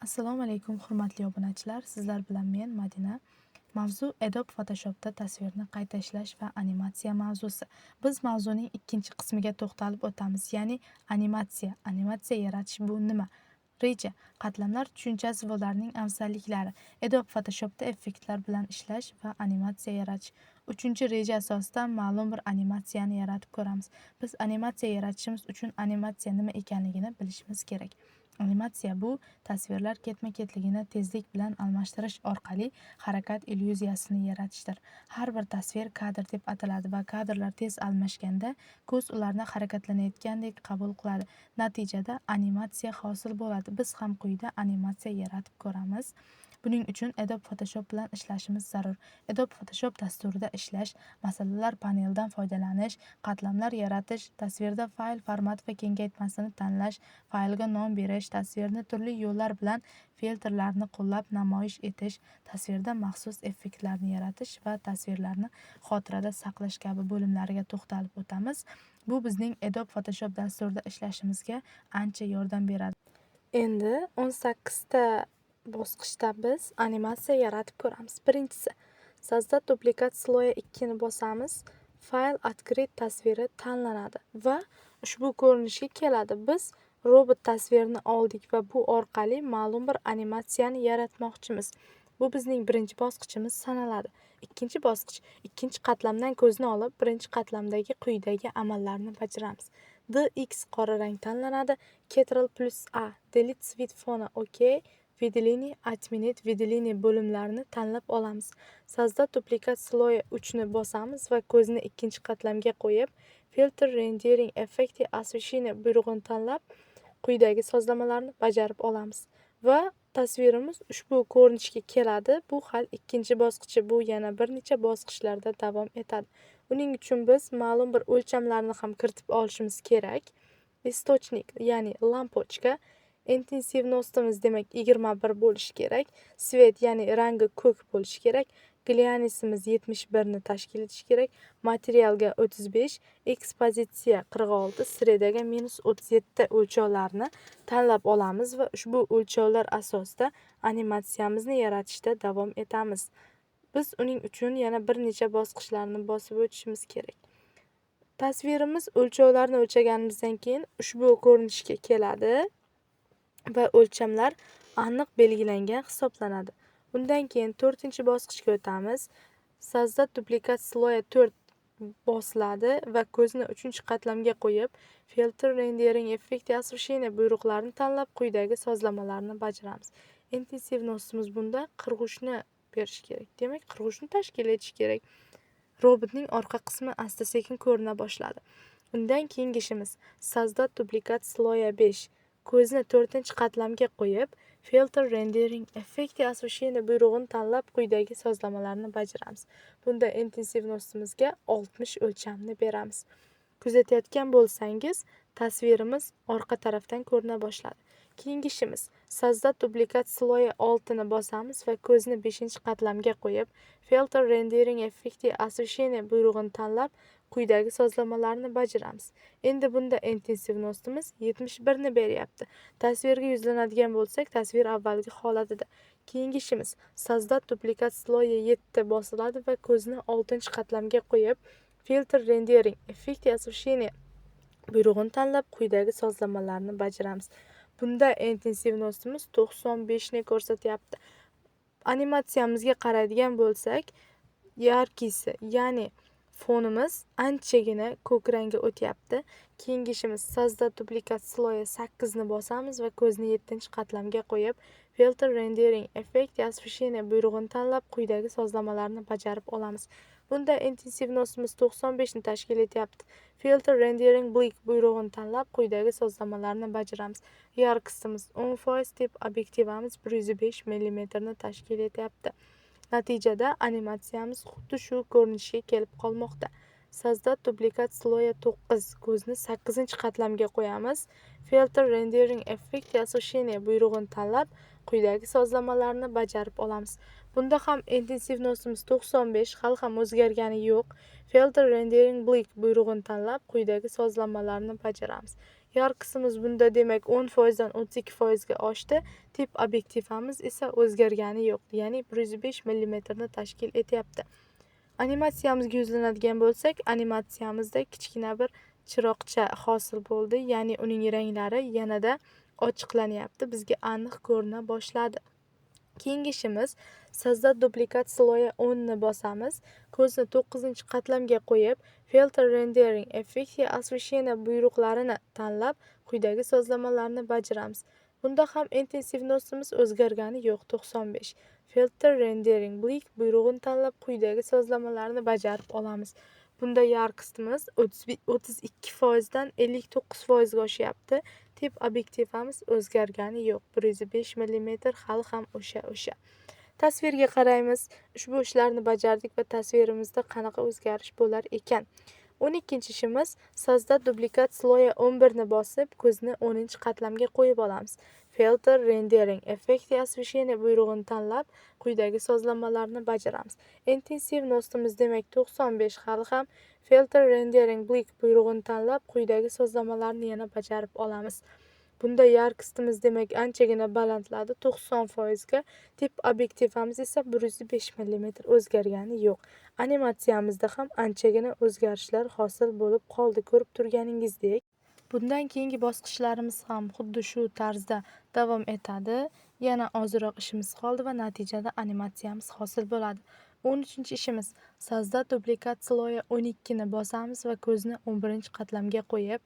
Assalomu alaykum, hurmatli obunachilar. Sizlar bilan men, Madina. Mavzu: Adobe Photoshopda tasvirni qayta ishlash va animatsiya mavzusi. Biz mavzuning ikkinchi qismiga to'xtalib o'tamiz, ya'ni animatsiya. Animatsiya yaratish bu nima? Reja, qatlamlar tushunchasi va ularning afzalliklari, Adobe Photoshopda effektlar bilan ishlash va animatsiya yaratish. Uchinchi reja asosida ma'lum bir animatsiyani yaratib ko'ramiz. Biz animatsiya yaratishimiz uchun animatsiya nima ekanligini bilishimiz kerak. Animatsiya bu tasvirlar ketma-ketligini tezlik bilan almashtirish orqali harakat illyuziyasini yaratishdir. Har bir tasvir kadr deb ataladi va kadrlar tez almashganda ko'z ularni harakatlanayotgandek qabul qiladi. Natijada animatsiya hosil bo'ladi. Biz ham quyida animatsiya yaratib ko'ramiz. Buning uchun Adobe Photoshop bilan ishlashimiz zarur. Adobe Photoshop dasturida ishlash, masalalar panelidan foydalanish, qatlamlar yaratish, tasvirda fayl formati va kengaytmasini tanlash, faylga nom berish, tasvirni turli yo'llar bilan filtrlarni qo'llab namoyish etish, tasvirda maxsus effektlarni yaratish va tasvirlarni xotirada saqlash kabi bo'limlariga to'xtalib o'tamiz. Bu bizning Adobe Photoshop dasturida ishlashimizga ancha yordam beradi. Endi 18 ta bosqichda biz animatsiya yaratib ko'ramiz. Birinchisi, "Создать дубликат слоя" 2 ni bosamiz. Fayl, "Открыть" tasviri tanlanadi va ushbu ko'rinishga keladi. Biz robot tasvirini oldik va bu orqali ma'lum bir animatsiyani yaratmoqchimiz. Bu bizning birinchi bosqichimiz sanaladi. Ikkinchi bosqich: ikkinchi qatlamdan ko'zni olib, birinchi qatlamdagi quyidagi amallarni bajaramiz. DX, qora rang tanlanadi. Ctrl plus A, Delete цвет фона, OK, Выделение, Отменить выделение bo'limlarini tanlab olamiz. Создать дубликат слоя 3 ni bosamiz va ko'zni ikkinchi qatlamga qo'yib, Filtr, Rendering, Эффекты освещения buyrug'ini tanlab, quyidagi sozlamalarni bajarib olamiz va tasvirimiz ushbu ko'rinishga keladi. Bu hali ikkinchi bosqichi, bu yana bir necha bosqichlarda davom etadi. Uning uchun biz ma'lum bir o'lchamlarni ham kiritib olishimiz kerak. Источник, ya'ni lampochka, интенсивность imiz, demak, 21 bo'lishi kerak. Цвет, ya'ni rangi ko'k bo'lishi kerak. Глянец imiz 71 ni tashkil etishi kerak. Materialga 35, ekspozitsiya 46, среда ga -37 o'lchovlarni tanlab olamiz va ushbu o'lchovlar asosida animatsiyamizni yaratishda davom etamiz. Biz uning uchun yana bir necha bosqichlarni bosib o'tishimiz kerak. Tasvirimiz o'lchovlarni o'lchaganimizdan keyin ushbu ko'rinishga keladi va o'lchamlar aniq belgilangan hisoblanadi. Undan keyin to'rtinchi bosqichga o'tamiz. Создать дубликат слоя 4 bosiladi va ko'zni uchinchi qatlamga qo'yib, Filtr, Rendering, Эффекты освещения buyruqlarini tanlab, quyidagi sozlamalarni bajaramiz. Интенсивность imiz bunda 43 ni berish kerak. Demak, 43 ni tashkil etishi kerak. Robotning orqa qismi asta-sekin ko'rina boshladi. Undan keyingi ishimiz Создать дубликат слоя 5. Ko'zni to'rtinchi qatlamga qo'yib, Filtr, Rendering, Эффекты освещения buyrug'ini tanlab, quyidagi sozlamalarni bajaramiz. Bunda интенсивность imizga 60 o'lchamni beramiz. Kuzatayotgan bo'lsangiz, tasvirimiz orqa tarafdan ko'rina boshladi. Keyingi ishimiz Создать дубликат слоя 6 ni bosamiz va ko'zni 5-qatlamga qo'yib, Filtr, Rendering, Эффекты освещения buyrug'ini tanlab, quyidagi sozlamalarni bajaramiz. Endi bunda интенсивность imiz 71 ni beryapti. Tasvirga yuzlanadigan bo'lsak, tasvir avvalgi holatida. Keyingi ishimiz Создать дубликат слоя 7 bosiladi va ko'zni 6-qatlamga qo'yib, Filtr, Rendering, Эффекты освещения buyrug'ini tanlab, quyidagi sozlamalarni bajaramiz. Bunda интенсивность imiz 95 ni ko'rsatyapti. Animatsiyamizga qaraydigan bo'lsak, яркий si, ya'ni fonimiz anchagina ko'k rangga o'tyapti. Keyingi ishimiz Создать дубликат слоя 8 ni bosamiz va ko'zni 7-qatlamga qo'yib, Filtr, Rendering, Эффекты освещения buyrug'ini tanlab, quyidagi sozlamalarni bajarib olamiz. Bunda интенсивность imiz 95 ni tashkil etyapti. Filtr, Rendering, Bleak buyrug'ini tanlab, quyidagi sozlamalarni bajaramiz. Яркость imiz 10%, тип объектива miz 105 mm ni tashkil etyapti. Natijada animatsiyamiz xuddi shu ko'rinishga kelib qolmoqda. Создать дубликат слоя 9, ko'zni 8-qatlamga qo'yamiz. Filtr, Rendering, Эффекты освещения buyrug'ini tanlab, quyidagi sozlamalarni bajarib olamiz. Bunda ham интенсивность imiz 95, hali ham o'zgargani yo'q. Filtr, Rendering, Bleak buyrug'ini tanlab, quyidagi sozlamalarni bajaramiz. Яркость imiz bunda demak 10% dan 32% ga oshdi. Тип объектива miz esa o'zgargani yo'q, ya'ni 105 mm ni tashkil etyapti. Animatsiyamizga yuzlanadigan bo'lsak, animatsiyamizda kichkina bir chiroqcha hosil bo'ldi, ya'ni uning ranglari yanada ochiqlanyapti, bizga aniq ko'rina boshladi. Keyingi ishimiz создать дубликат слоя 10 ni bosamiz. Ko'zni 9-qatlamga qo'yib, Filter Rendering, Эффекты освещения buyruqlarini tanlab, quyidagi sozlamalarni bajaramiz. Bunda ham интенсивность imiz o'zgargani yo'q, 95. Filter Rendering Bleak buyrug'ini tanlab, quyidagi sozlamalarni bajarib olamiz. Bunda яркость imiz 32% dan 59% ga oshyapti. Тип объектива miz o'zgargani yo'q, 105 mm hali ham o'sha. Tasvirga qaraymiz. Ushbu ishlarni bajardik va tasvirimizda qanaqa o'zgarish bo'lar ekan? 12-ishimiz создать дубликат слоя 11 ni bosib, ko'zni 10-qatlamga qo'yib olamiz. Filter Rendering, Эффекты освещения buyrug'ini tanlab, quyidagi sozlamalarni bajaramiz. Интенсивность imiz demak 95 hali ham. Filter Rendering Bleak buyrug'ini tanlab, quyidagi sozlamalarni yana bajarib olamiz. Bunda яркость imiz demak anchagina balandladi, 90% ga. Тип объектива miz esa 105 mm o'zgargani yo'q. Animatsiyamizda ham anchagina o'zgarishlar hosil bo'lib qoldi, ko'rib turganingizdek. Bundan keyingi bosqichlarimiz ham xuddi shu tarzda davom etadi. Yana ozroq ishimiz qoldi va natijada animatsiyamiz hosil bo'ladi. 13-ishimiz создать дубликат слоя 12 ni bosamiz va ko'zni 11-qatlamga qo'yib,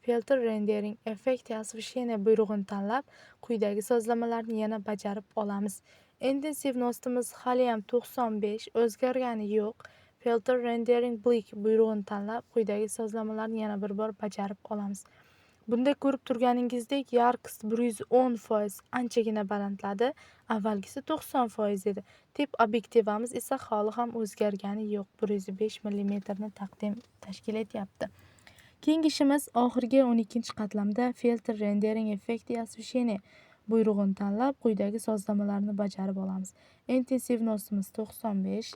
Filter Rendering, Эффекты освещения buyrug'ini tanlab, quyidagi sozlamalarni yana bajarib olamiz. Интенсивность imiz haliyam 95, o'zgargani yo'q. Filter Rendering Bleak buyrug'ini tanlab, quyidagi sozlamalarni yana bir bor bajarib olamiz. Bunda ko'rib turganingizdek, яркость 110% anchagina balandladi. Avvalgisi 90% edi. Тип объектива miz esa hali ham o'zgargani yo'q, 105 mm ni tashkil etyapti. Keyingi ishimiz oxirgi 12-qatlamda Filter Rendering, Эффекты освещения buyrug'ini tanlab, quyidagi sozlamalarni bajarib olamiz. Интенсивность imiz 95.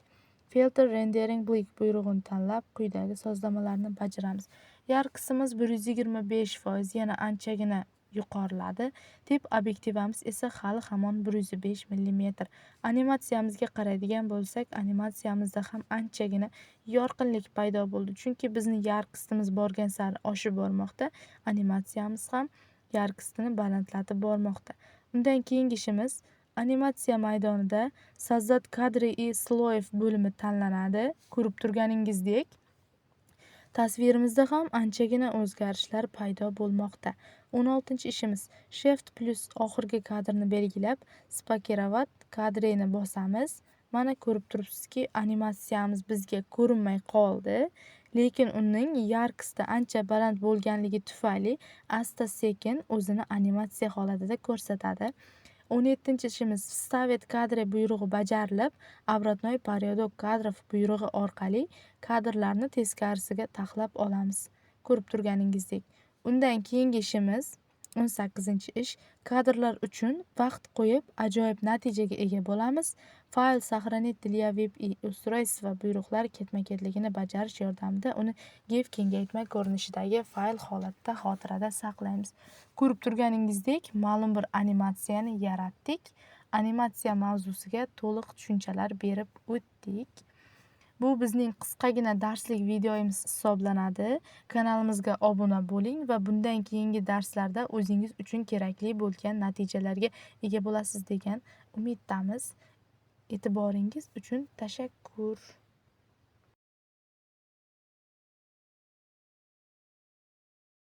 Filter Rendering Bleak buyrug'ini tanlab, quyidagi sozlamalarni bajaramiz. Яркость imiz 125%, yana anchagina yuqoriladi. Тип объектива miz esa hali hamon 105 mm. Animatsiyamizga qaraydigan bo'lsak, animatsiyamizda ham anchagina yorqinlik paydo bo'ldi. Chunki bizni яркость imiz borgan sari oshib bormoqda, animatsiyamiz ham яркость ini balandlatib bormoqda. Undan keyingi ishimiz animatsiya maydonida Создать кадры из слоев bo'limi tanlanadi. Ko'rib turganingizdek, tasvirimizda ham anchagina o'zgarishlar paydo bo'lmoqda. 16-ishimiz Shift plus oxirgi kadrni belgilab, Сблокировать кадры ni bosamiz. Mana ko'rib turibsizki, animatsiyamiz bizga ko'rinmay qoldi, lekin uning яркость i ancha baland bo'lganligi tufayli asta-sekin o'zini animatsiya holatida ko'rsatadi. 17-ishimiz Вставить кадры buyrug'i bajarilib, Обратный порядок кадров buyrug'i orqali kadrlarni teskarisiga taxlab olamiz. Ko'rib turganingizdek. Undan keyingi ishimiz 18-ish kadrlar uchun vaqt qo'yib ajoyib natijaga ega bo'lamiz. Файл сохранить для веб и устройства buyruqlar ketma-ketligini bajarish yordamida uni GIF kengaytma ko'rinishidagi fayl holatida xotirada saqlaymiz. Ko'rib turganingizdek, ma'lum bir animatsiyani yaratdik. Animatsiya mavzusiga to'liq tushunchalar berib o'tdik. Bu bizning qisqagina darslik videomiz hisoblanadi. Kanalimizga obuna bo'ling va bundan keyingi darslarda o'zingiz uchun kerakli bo'lgan natijalarga ega bo'lasiz degan umiddamiz. E'tiboringiz uchun tashakkur.